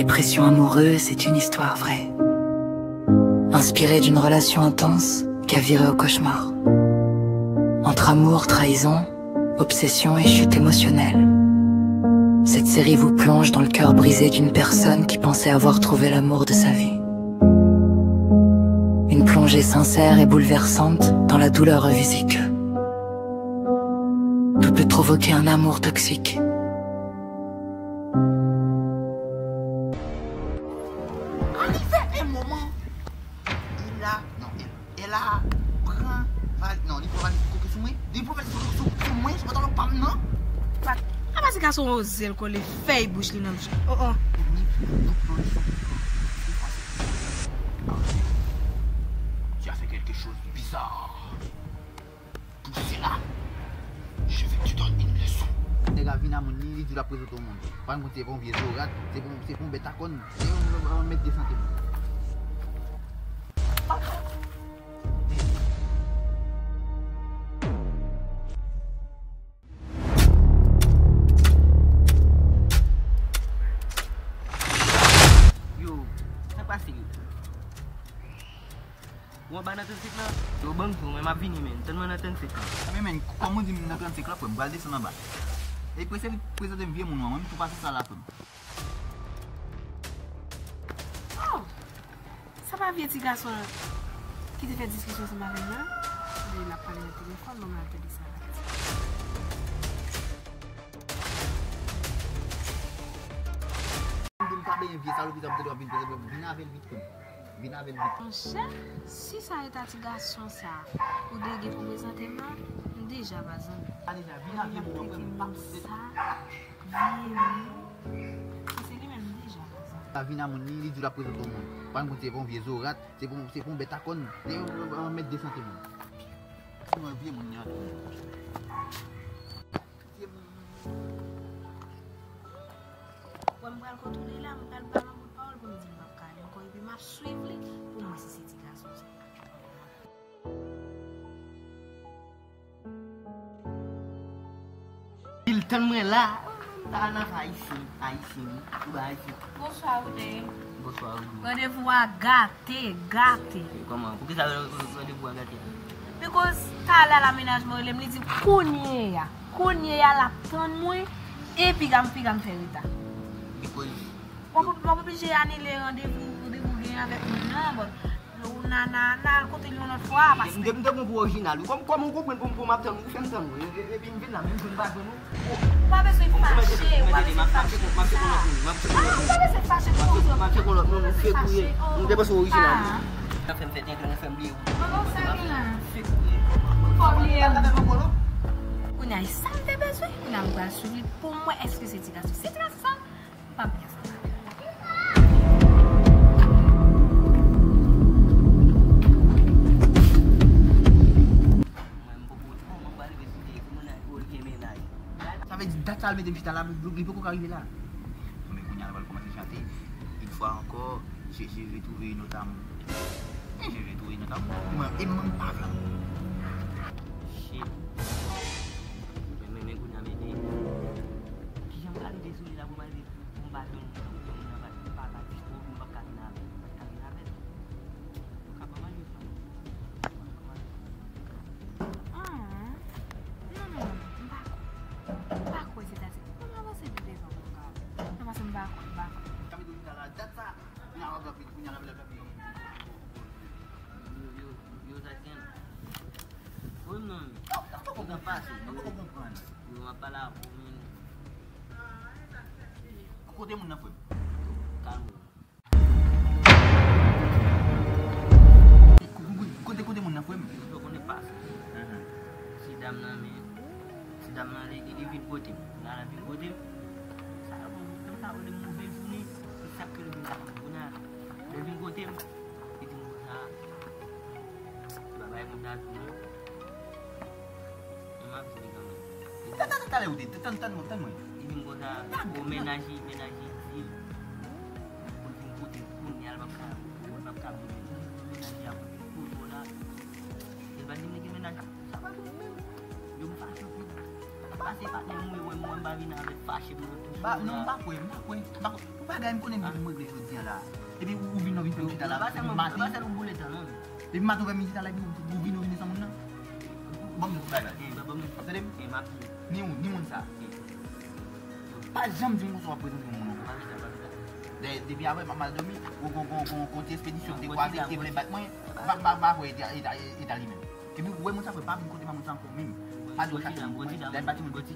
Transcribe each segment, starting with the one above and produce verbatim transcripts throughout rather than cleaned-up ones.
Pression amoureuse est une histoire vraie, inspirée d'une relation intense qui a viré au cauchemar. Entre amour, trahison, obsession et chute émotionnelle, cette série vous plonge dans le cœur brisé d'une personne qui pensait avoir trouvé l'amour de sa vie. Une plongée sincère et bouleversante dans la douleur invisible. Tout peut provoquer un amour toxique. Ann fè en moman. Ela, non, Ela, Ela pran valiz, non, li pran valiz koke sou mwen. Li pran valiz koke sou, sou mwen, sou pantalon pa m nan. Apa ti gason oze l kole fèy bouch li nan bouch. Oh, oh. Wi, nou pran leson. Tu as fait quelque chose de bizarre. Pour cela, je veux que tu donnes une leçon. Nèg la vin a moun li, li di l ap prezante w moun. Pann konn se pa yon vye zorat, se pa, se pa yon bèt a kòn, se yon, yon, yon mèt de sante moun. Yo, sa pase yo? Ou anba nan trannsenk lan? Yo, ban m di w, men m ap vini, men. Tann mwen nan trannsenk lan. Ebyen, men, kòm ou di m nan trannsenk lan, frè m, m pral desann anba. E prese vit, prezante m vye moun ou an, mwen m tou pase sa la, frè m. Oh! Sa pa vye ti gason ki te fè diskisyon ansanm avè m nan? Li ap pale nan telefòn, ban m al tande sa l ap di. M di m pa benyen vye salopri sa pou tande w ap vin prezante m, vin avè l vit, frè m. Vin avè l vit. Monchè, si sa eta ti gason sa ou te gen pou prezante m nan, m deja pa zanmi. A deja, vin avè l, frè m. Sa vye moun. Si se li menm, m deja pa zanmi. Sa vin a moun li, li di l ap prezante w moun. Pann konn se pa yon vye zorat, se pa, se pa yon bèt a kòn, se yon, yon, yon mèt de sante moun. Sinon, vye moun li antre. Wè m pral kontwole la, m pral ba l yon bout pawòl pou m di m p ap ka ale ankò, epi m ap swiv li pou m wè si se ti gason sa. Li tann mwen la. Ta nan fè ayisyen, ayisyen, wi. Ou ba ayisyen. Bonswa, Woody. Bonswa, Woody. Randevou a gate, gate. Kòman? Poukisa randevou a gate a? Because talè a la mennaj mwen rele m, li di kounye a, kounye a l ap tann mwen, e piga m, piga m fè reta. Because w ap, w ap oblije anile randevou, randevou w gen avèk moun nan, but ou nan, nan, nan al kote l yon lòt fwa, paske m te, m te pran pou orijinal, wi. Kòm, kòman w konprann pou m, pou m ap tann ou, ou fè m tann ou, e, e, epi m vin la, menm jou m pa jwenn ou. Ou pa bezwen fache, ou pa bezwen fache pou sa. Ah, ou pa bezwen fache pou sa. M ap tcheke yon lòt moun, ou fake ou ye. M te panse w orijinal. Ou fè m fè tenten, ou fè m bliye ou. Kòman sa gen la? Ou fè w bliye m. Kounye a, e sa m te bezwen. Kounye a, m pral swiv li pou m wè èske se ti gason. Se ti gason sa? M p ap byen fè sa. Mwen, m poko, mwen pa rive sou li, se moun nan ki gen mennaj. Sa vle di dat sa l mete m chita la, li, li poko ka rive la. Men kounye a l pral kòmanse chante. Une fois encore, je, je vais trouver une autre amour. Je vais trouver une autre amour. Mwen, e mwen pa vle. Shit. Men, men, men kounye a mete. Kijan m ka rive sou li la pou m rive pou m pa jwenn moun nan, pou moun nan pa, pa, pa dispo, pou m p ap ka vin avè l, m p ap ka vin avè l. Yo ka ban m al jwe fanm. Ah, non, non, non, non, m pa kwè. M pa kwè se ta se. Bon, m avanse pi devan pou m ka. Non, paske m pa kwè, m pa kwè. Kami do la dat sa. Kounye a w ap rapid, kounye a l ap rapid. Yo, yo, yo, sa gen. Wi, non. Yo, sa pase. Yo, yo, m ap pale avè w, men. Kote moun nan, frè m? Kalme w. Kote, kote, kote moun nan, frè m? Yo konnen pase. Mhm. Ti dam nan, men, ti dam nan, li, li, li vin kote m. Nan la vin kote m. Sa, bon, sa, sa, yon move jounen. Se sa k fè l vin kote m. Kounye a, li vin kote m. Li di m konsa. Li pa bay moun nan tou, non. Mwen m ap di li kanmenm. Tann, tann, talè ou te, tann, tann, tann mwen, tann mwen. Li di m konsa, bon, mennaj li, mennaj li di l pou l vin kote l kounye a, l p ap ka, l p ap ka vin. Mennaj li ap vin kote w la. Li pa di m li gen mennaj. Sa pa bon menm. Yo m fache pou. Pase patnè m, mwen, mwen, mwen pa vin avèk fache pou yo touche. Ah, non, m pa kwè, m pa kwè. M pa kwè. Pou bagay m konnen m vin regle jodi a la. Epi ou, ou vin, ou vin fè m chita la. Maten. Epi maten ou fè m chita la, epi ou, ou vin, ou vin san moun nan. Ban m di bagay. Tande m? Ni ou, ni moun sa. Pa janm di m konsa w ap prezante yon moun ankò. Depi apre, m ap mal dòmi, gon, gon, gon, gon, gon ti ekspedisyon te kwaze, te vle bat mwen, m pa, m pa, m pa kwè e ta, e ta, e ta li menm. Epi ou wè moun sa, frè, pa vin kote m a moun sa ankò menm. Pa di w sa, se moun mwen, dayè m pa timoun piti.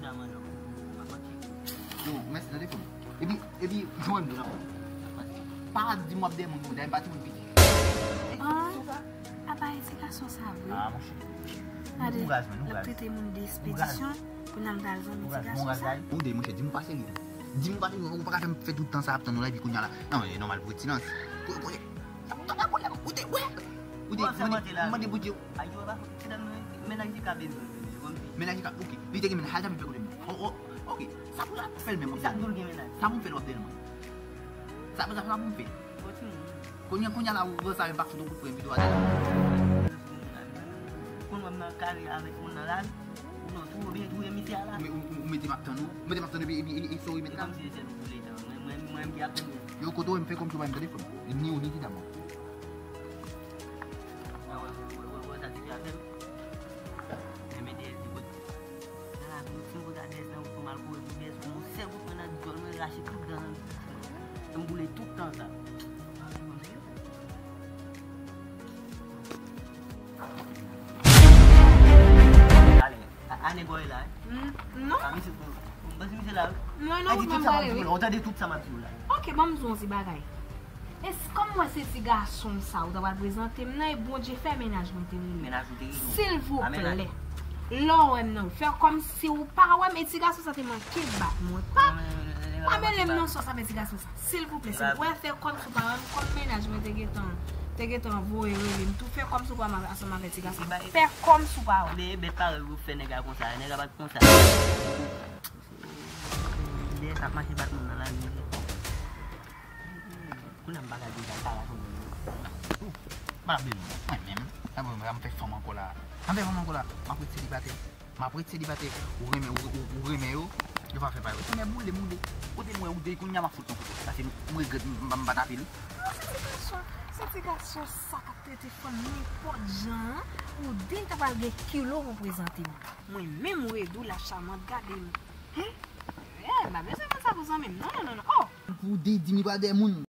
Yo, mèsi, tande frè m. Epi, epi, jwenn mwen ankò. Pa di m w ap dèyè moun, dayè m pa timoun piti. Ah, apa e ti gason sa vre? Ah, monchè. Gade, l ap trete moun de ekspedisyon. Kounye a m pral zanmi ti gason sa. Ou de, monchè, di m ou pa serye. Di m ou pa serye, ou pa ka fè m fè tout tan sa ap tann ou la, epi kounye a la. Non, e nòmal pou silans. Ko-, ko-, sa pou ta kolè, ou te, wè. Ou te, mande, mande Bondye. Mennaj li ka bezwen. Mennaj li ka, ok. Li te gen mennaj, al ta fè kote m. Oh, oh, ok. Sa pou l ap fè l menm, ok. Sa pou l fè l wap dèyè l. Sa, sa, sa pou m fè. Kounye, kounye a la, ou wè sa, yo pa fout yon kout pwen pito atè. Konn wè m nan kare avèk moun nan la, ou nan twou, oubyen twouye misye a la. Ou, ou, ou mete m ap tann ou, ou mete m ap tann epi, epi, epi, epi, sa w remèt la. Se kòmsi se sèl ou pou letan. Mwen, mwen, mwen ki ap tann ou. Yo, kote w, m fè kòmsi w pa m tande fò m. Ni ou, ni ti dam nan. Wè, wè, wè, wè, wè, sa ti fi a fè m. Men, men, de, de, de, Nan lavi, ou fin kote a dèyè san ou tou mal kouri pou dèyè san ou sèl kout mwen nan dyòl mwen rache tout dan nan bouch mwen. E m boule tout tan sa. Ale, a, a nèg ou la, eh? Non. A misye, m panse misye la, wi. Non, non, ou tande tout sa m ap di w la. Ok, ban m di w yon ti bagay. Es, kòm mwen se ti gason sa ou ta pral prezante m nan, e Bondye fè mennaj mwen te rele. Mennaj ou te rele w? Silvouplè. Lè w wè m nan, fè kòmsi ou pa wè m, e ti gason sa te manke bat mwen. Pa, pa mele m nan sòs avèk ti gason sa. Silvouplè, silvouplè, fè kòmsi ou pa wè m, kòm mennaj mwen te gentan, te gentan voye rele m tou, fè kòmsi ou pa wè m ansanm avèk ti gason. Fè kòmsi ou pa wè m. Men bèt parèy ou fè nèg la konsa, nèg la pa t konsa. Dèyè sa ap mache bat moun nan lari. Kounye a m pa ka di sa, sa la konn. Ou pa byen non. Mwen menm, sa mwen, m fè fanm ankò la. M fè fanm ankò la. M ap ret selibatè. M ap ret selibatè. Ou renmen, ou, ou, ou renmen yo. Yo pa fè pa yo. Renmen boule, boule. Kote mwen, ou de, kounye a m ap fout yon kout. Paske m regrèt, m, m, m pa t apel ou. Non, se ti gason, se ti gason sa k ap trete fanm nenpòt jan an. Ou de, ta pral gen kilo pou prezante m. Mwen menm, ou redi w la chamant, gade m. Hen? Eh, m pa bezwen konn sa pou zanmi m. Non, non, non, non. Oh! Pou de di m li pral dèyè moun.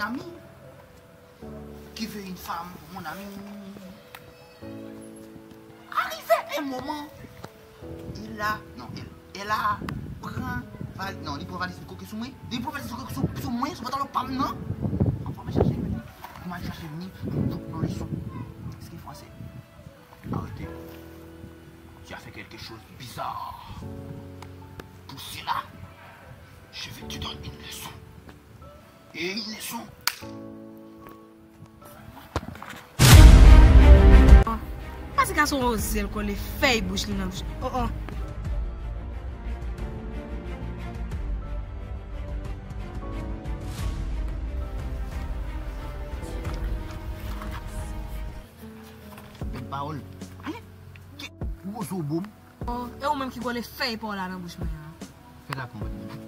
Ami qui veut une femme, mon ami. Arrivé un moment, il a, non, elle, elle a pris Val, non, li pran valiz li koke sou mwen. Li pran valiz li koke sou, sou mwen, sou pantalon pa m nan. Ann fò m al chache vini. Ann fò m al chache vini, m fout yon leson. Eske fransè? Arrêtez. Tu as fait quelque chose de bizarre. Pour cela, je vais te donner une leçon. Et une leçon. Pase gason o zèl kole fèy bouch li nan bouch. Oh, oh. Bèl pawòl. Hein? Ki gwo zo bòm. Oh, e ou menm ki kole fèy pa w la nan bouch mwen an. Fè la konprann.